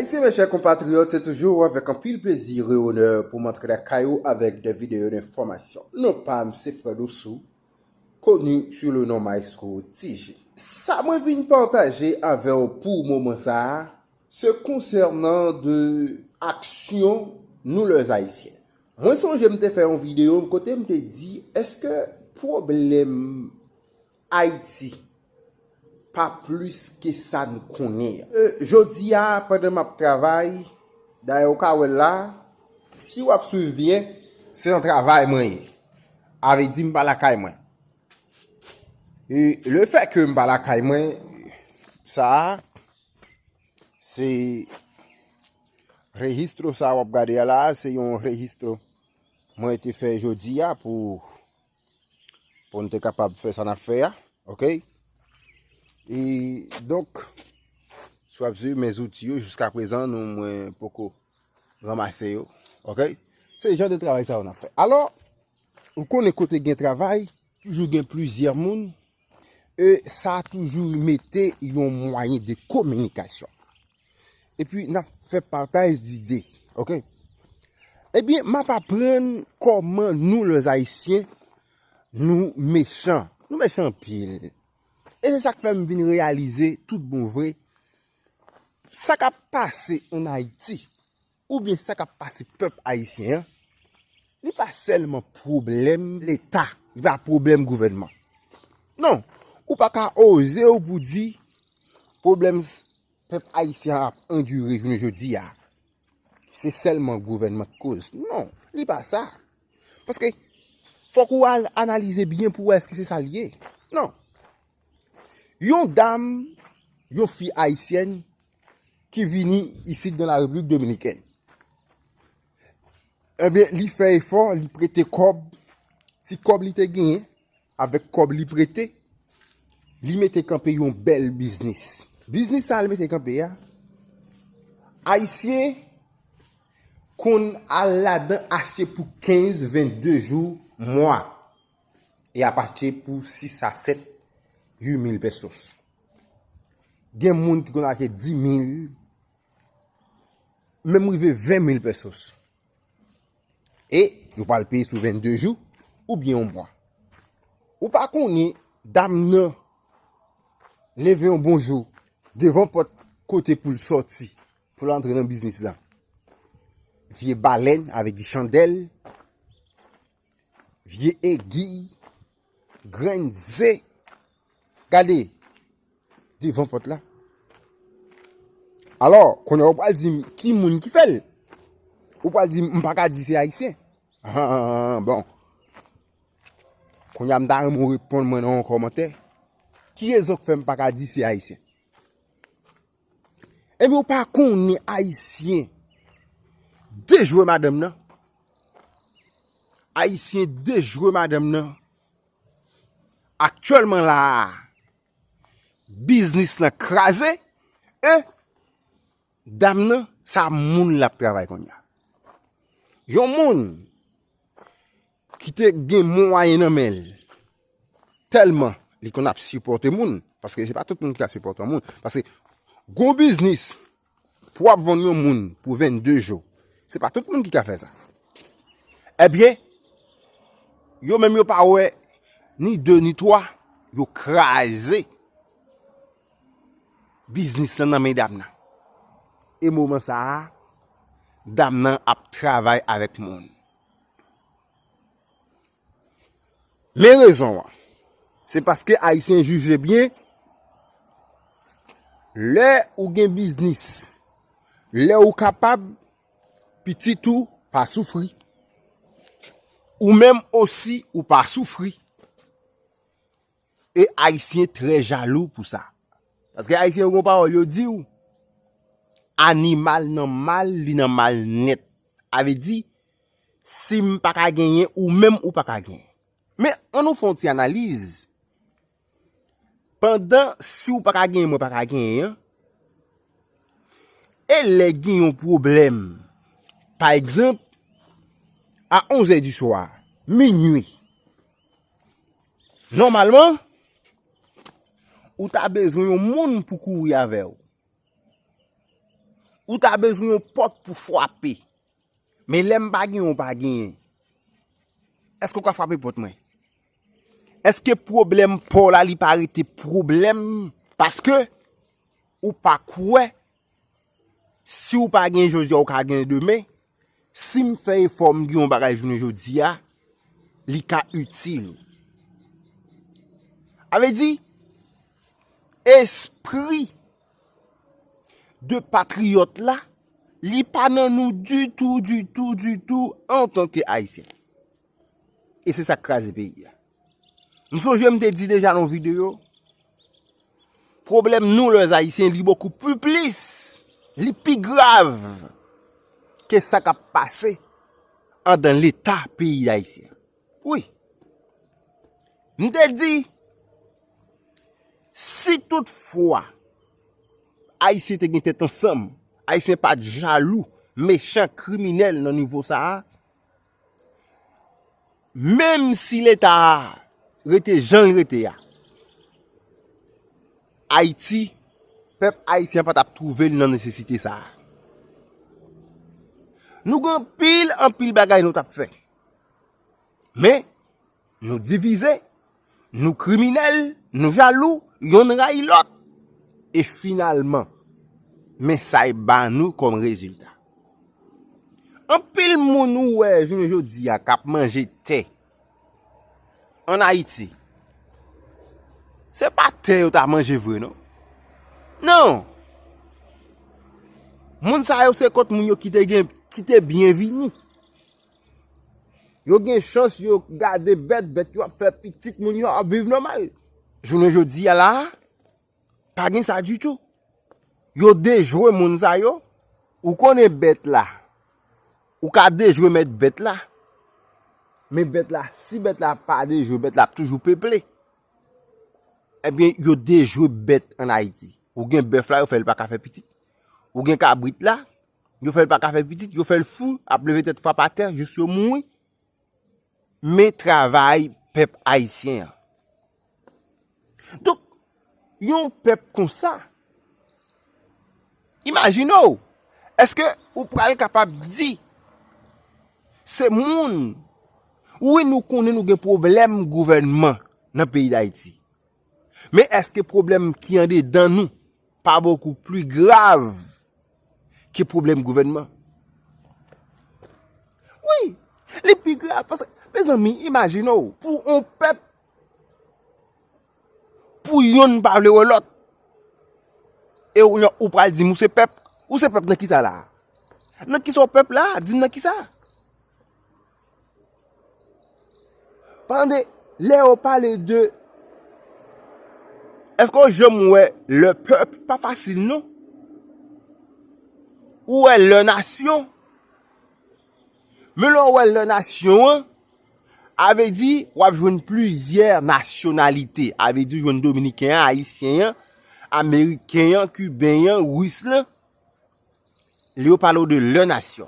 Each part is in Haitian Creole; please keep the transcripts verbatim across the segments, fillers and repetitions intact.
Ici, mes chers compatriotes, c'est toujours avec un pile plaisir et honneur pour montrer la caillou avec des vidéos d'information. Non pas M C Fred Ossou, connu sous le nom Maestro T J. Sa mwen vin pataje avè w pou moman sa a, se konsènan de aksyon nou lè Ayisyen. Mwen sonje m te fè yon videyo kote m te di, èske pwoblèm Ayiti pa plis ke sa n konnen an? E, jodi a, pandan m ap travay, dayè ou ka wè l la, si w ap swiv byen, se nan travay mwen ye. A vle di m pa lakay mwen. E le fè ke m pa lakay mwen, sa a, se rejistro sa w ap gade a la, se yon rejistro mwen te fè jodi a pou, pou n te kapab fè sa n ap fè a, oke? E donk, si w ap swiv men zouti yo, jiska prezan, nou mwen poko ranmase yo, oke? Se jan de travay sa yo n ap fè. Alò, ou konnen kote gen travay, toujou gen plizyè moun, e sa toujou mete yon mwayen de kominikasyon. Epi n ap fè pataj dide, oke? Ebyen, m ap aprann kòman nou, lè Ayisyen, nou mechan. Nou mechan anpil. E se sa k fè m vin reyalize tout bon vre, sa k ap pase ann Ayiti, oubyen sa k ap pase pèp ayisyen an, li pa sèlman pwoblèm Leta, li pa pwoblèm gouvènman. Non, ou pa ka oze w pou di pwoblèm s-, pèp ayisyen an ap andire jounen jodi a, se sèlman gouvènman k koz. Non, li pa sa. Paske fòk ou al analize byen pou wè èske se sa l ye. Non. Yon dam, yon fi ayisyèn ki vini isit nan la Repiblik Dominikèn. Ebyen, li fè efò, li prete kòb, ti kòb li te genyen, avèk kòb li prete, li mete kanpe yon bèl biznis. Biznis sa a li mete kanpe a, Ayisyen konn al ladan achte pou kenz, vennde jou, mwa. E ap achte pou sis a sèt, uit mil pesos. Gen moun ki konn achte di mil, menm rive ven mil pesos. E yo pral peye sou vennde jou oubyen yon mwa. Ou pa konnen dam nan leve yon bon jou devan pòt kote pou l sòti, pou l antre nan biznis la. Vye balèn, avè di chandèl, vye egi, grenn ze. Gade, devan pòt la. Alò, kounye a ou pral di m ki moun ki fè l. Ou pral di m m pa ka di se ayisyen. Ah, bon. Kounye a m ta renmen w reponn mwen nan yon kòmantè. Ki rezon k fè m pa ka di se ayisyen? Ebyen, ou pa konnen ayisyen dejwe madanm nan? Ayisyen dejwe madanm nan. Aktyèlman la a, biznis lan kraze, e dam nan, sa moun l ap travay kounye a. Yon moun ki te gen mwayen nan men l, tèlman li konn ap sipòte moun, paske se pa tout moun ki ka sipòte yon moun, paske gwo biznis pou w ap vann yon moun pou vennde jou, se pa tout moun ki ka fè sa. Ebyen, yo menm yo pa wè ni de ni twa, yo kraze biznis lan nan men dam nan. E moman sa a, dam nan ap travay avèk moun. Men rezon an, se paske ayisyen jije byen, lè ou gen biznis, lè ou kapab, pitit ou pa soufri, ou menm osi ou pa soufri. E ayisyen trè jalou pou sa. Paske ayisyen yo gon pawòl yo di w, animal nan mal, li nan mal nèt. A vle di, si m pa ka genyen, ou menm ou pa ka genyen. Men, ann nou fè yon ti analiz. Pandan si w pa ka genyen, mwen pa ka genyen an, e lè gen yon pwoblèm, pa egzanp, a onzè di swa, minui, nòmalman, ou ta bezwen yon moun pou kouri avè w. ou ta bezwen yon pòt pou frape. Men lè m pa genyen, ou pa genyen. Èske w ka frape pòt mwen? Èske pwoblèm pa w la, li pa rete pwoblèm? Paske ou pa kwè, si w pa gen jodi a, ou ka gen demen. Si m fè efò, m gen yon bagay jounen jodi a, li ka itil ou. A vle di, espri de patriyòt la, li pa nan nou ditou, ditou, ditou, antanke Ayisyen. E se sa k kraze peyi a. M sonje m te di deja nan yon videyo, pwoblèm nou, lè Ayisyen, li bokou pi plis, li pi grav ke sa k ap pase andan Leta peyi Ayisyen. Wi. M te di, si toutfwa Ayisyen te gen tèt ansanm, Ayisyen pa t jalou, mechan, kriminèl nan nivo sa a, menm si Leta a rete jan l rete a, Ayiti, pèp ayisyen pa t ap twouve l nan nesesite sa a. Nou gen anpil, anpil bagay nou t ap fè. Men, nou divize, nou kriminèl, nou jalou, yonn rayi lòt. E finalman, men sa y ba nou kòm rezilta. Anpil moun ou wè jounen jodi a k ap manje tè ann Ayiti, se pa tè yo ta manje vre, non. Non! Moun sa yo se kot moun yo ki te gen, ki te byen vini. Yo gen chans, yo gade bèt, bèt yo ap fè pitit, moun yo ap viv nòmal. Jounen jodi a la, pa gen sa ditou. Yo dejwe moun sa yo. Ou konnen bèt la. Ou ka dejwe mèt bèt la. Men bèt la, si bèt la pa dejwe, bèt la ap toujou peple. Ebyen, yo dejwe bèt ann Ayiti. Ou gen bèf la, yo fè l pa ka fè pitit. Ou gen kabrit la, yo fè l pa ka fè pitit, yo fè l fou, ap leve tèt frap atè, jis yo mouri. Men travay pèp ayisyen an. Donk, yon pèp konsa, imajine w, èske ou pral kapab di, se moun, wi, nou konnen nou gen pwoblèm gouvènman nan peyi Dayiti. Men èske pwoblèm ki andedan nou pa bokou pli grav ke pwoblèm gouvènman? Wi, li pi grav. Paske, mezanmi, imajine w, pou yon pèp, pou yonn pa vle wè lòt, e ou, ou pral di m ou se pèp, ou se pèp nan kisa la? Nan kisa w pèp la? Di m nan kisa? Tande, lè yo pale de, èske w janm wè le peuple? Pa fasil, non. Ou wè le nation? Men lè w wè le nation an, a vle di w ap jwenn plizyè nasyonalite. A vle di w jwenn Dominiken an, Ayisyen an, Ameriken an, Kiben an, Ris lan. Lè yo pale w de le nation.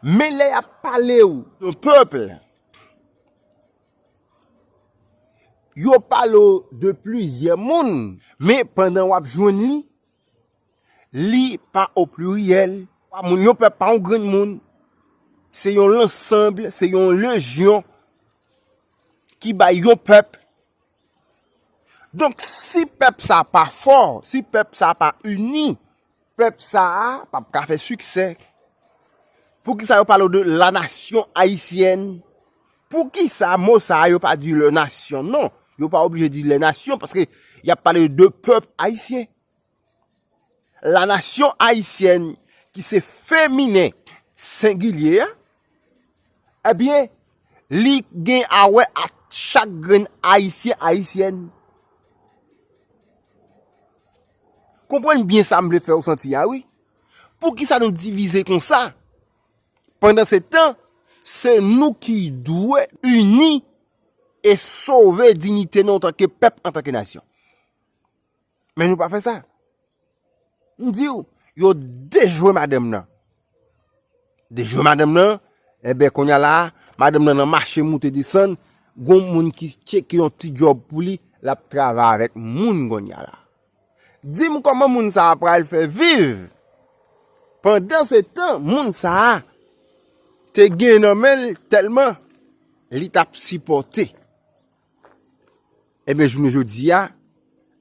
Men lè y ap pale w de peuple, yo pale w de plizyè moun. Men pandan w ap jwenn li, li pa o pliryèl. Pa moun, yon pèp pa yon grenn moun. Se yon lansanb, se yon lejyon ki bay yon pèp. Donk, si pèp sa pa fò, si pèp sa pa ini, pèp sa a p ap ka fè siksè. Poukisa yo pale w de la nation haïtienne? Poukisa mo sa a yo pa di le nation? Non, yo pa oblije di le nation, paske y ap pale de pèp ayisyen. La nation haïtienne, ki se feminen sengilye a, ebyen, li gen a wè ak chak grenn Ayisyen, Ayisyèn. Konprann byen sa m vle fè w santi a, wi. Poukisa nou divize konsa? Pandan se tan, se nou ki dwe ini e sove diyite nou antanke pèp, antanke nasyon. Men nou pa fè sa. M di w, yo dejwe madanm nan. Dejwe madanm nan, enben, kounye a la, madanm nan nan mache moute desann, gon moun ki tcheke yon ti djòb pou li, l ap travay avèk moun kounye a la. Di m kòman moun sa a pral fè viv Pandansetan, moun sa a te gen nan men l tèlman li t ap sipòte. Ebyen, jounen jodi a,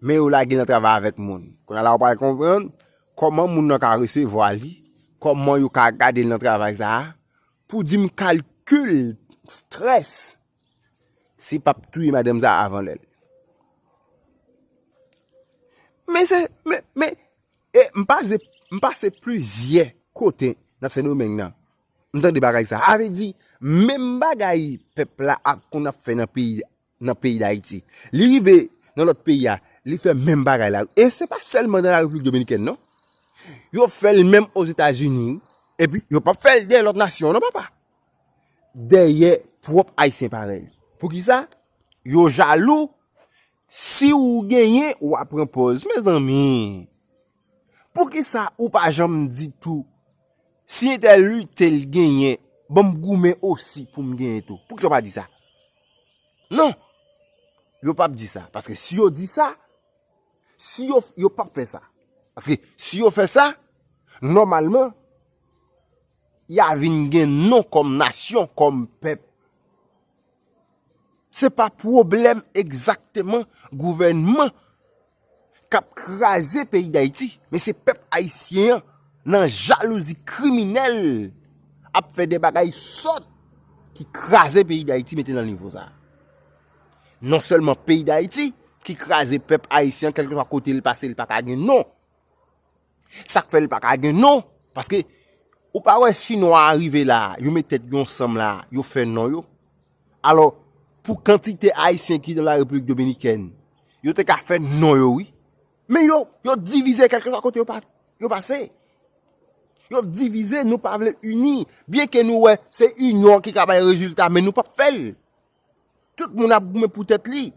men yo lage l nan travay avèk moun. Kounye a la, w pral konprann kòman moun nan ka resevwa li, kòman yo ka gade l nan travay sa a, pou di m kalkil, strès, si p ap touye madanm sa a avan lè l. Men se, men, men, e, m pase, m pase plizyè kote nan Sendomeng nan. M tande bagay sa. A vle di, menm bagay pèp la ap konn ap fè nan peyi, nan peyi Dayiti. Li rive nan lòt peyi a, li fè menm bagay la. E se pa sèlman nan la Repiblik Dominikèn, non. Yo fè l menm Ozetazini, epi yo p ap fè l dèyè lòt nasyon, non, papa. Dèyè pwòp Ayisyen parèy. Poukisa? Yo jalou. Si ou genyen, w a pran pòz. Mezanmi, poukisa ou pa janm di tou, si entèl lite l genyen, ban m goumen osi pou m genyen tou? Poukisa w pa di sa? Non. Yo p ap di sa. Paske si yo di sa, si yo, yo p ap fè sa. Paske si yo fè sa, nòmalman, y a vin gen non kòm nasyon, kòm pèp. Se pa pwoblèm egzakteman gouvènman k ap kraze peyi Dayiti, men se pèp ayisyen an, nan jalouzi kriminèl, ap fè de bagay sòt ki kraze peyi Dayiti, mete nan nivo sa a. Non sèlman peyi Dayiti ki kraze pèp ayisyen an, kèlkeswa kote l pase, l pa ka gen non. Sa k fè l pa ka gen non, paske ou pa wè Chinwa a rive la, yo met tèt yo ansanm la, yo fè non yo. Alò, pou kantite Ayisyen ki nan la Repiblik Dominikèn, yo te ka fè non yo, wi. Men yo, yo divize kèlkeswa kote yo pa, yo pase. Yo divize, nou pa vle ini. Byenke nou wè se inyon ki ka bay rezilta, men nou p ap fè l. Tout moun ap goumen pou tèt li.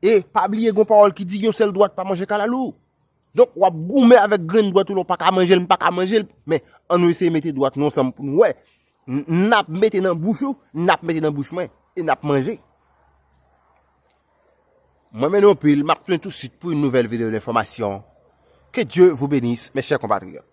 E pa bliye, gon pawòl ki di, yon sèl dwat pa manje kalalou. Donk, w ap goumen avèk grenn dwat ou la, w pa ka manje l, m pa ka manje l. Men, ann nou eseye mete dwat nou ansanm pou nou wè. N, n ap mete nan bouch ou, n ap mete nan bouch mwen, e n ap manje. Mwen men nou anpil, m ap tounen tousuit pou yon nouvèl videyo enfòmasyon. Que Dieu vous bénisse, mes chers compatriotes.